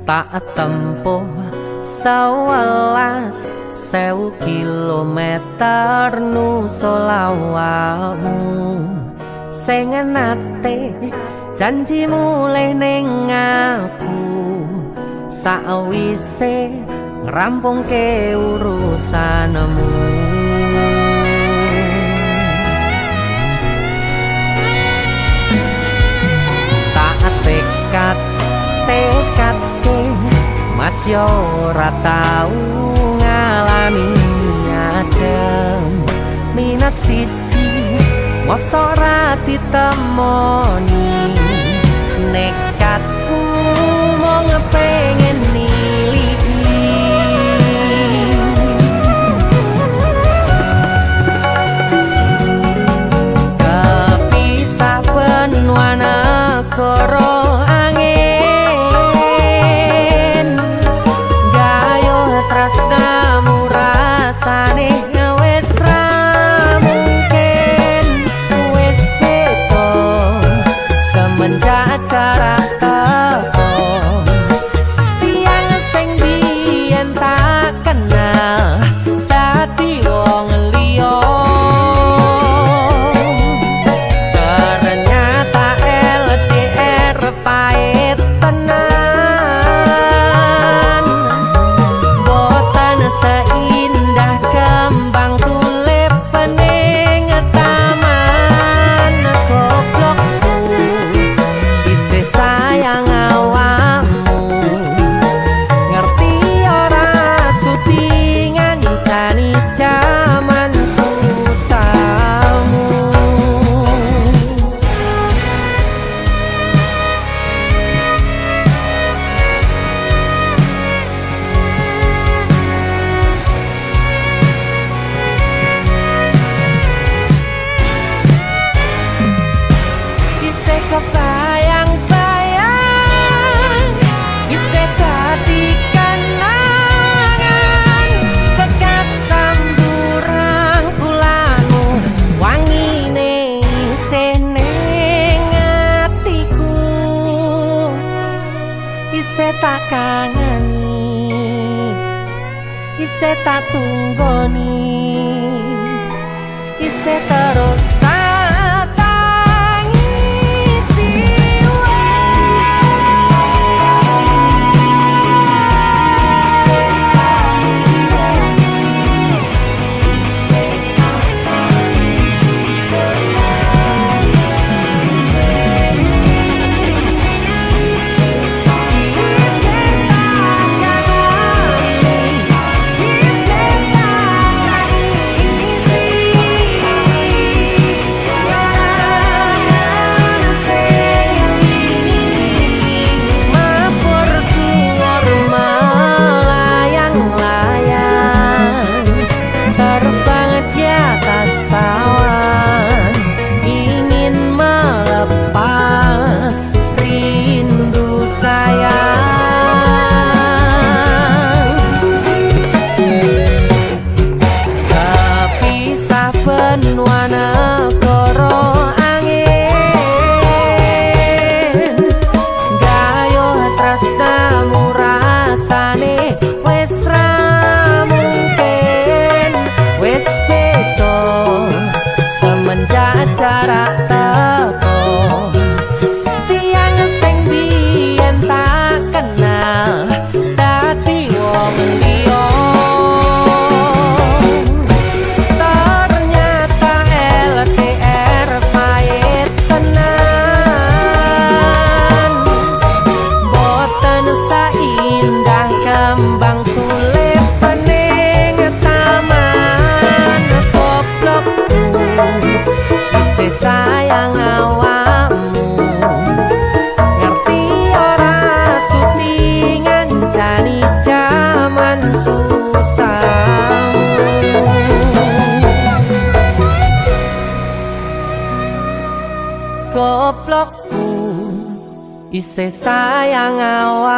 Tak tempuh 11.000 kilometer nusul awakmu sing nate janji mulih ning aku sakwise ngrampungke urusanmu. Tak tekad tekadke mas yo ora tau ngalami adem minus siji mosok ora ditemoni nekatku mung pengen niliki kepisah benua negara angin gayo tresnamu rasane wis ra mungkin wis beda semenjak jarak teko tiyang sing biyen tak kenal dadi wong liya ternyata LDR pahit tenan boten seindah kembang tulip ning taman goblokku isih sayang awakmu ngerti ora sudi ngancani jaman susahmu. Isih kebayang-bayang isih dadi kenangan bekas samburang kulamu wangine isih ning atiku isih tak kangeni isih tak tunggoni isih terus tak tangisi. Mabur dhuwur melayang-layang terbang di atas awan ingin melepas rindu sayang kepisah benua negara angin gayo tresnamu rasane wis ra mungkin wis beda semenjak jarak teko tiyang sing biyen tak kenal dadi wong liya ternyata LDR pahit tenan boten saindah kembang tulip ning taman goblokku isih sayang awakmu ngerti ora sudi ngancani jaman susahmu goblokku isih sayang awakmu.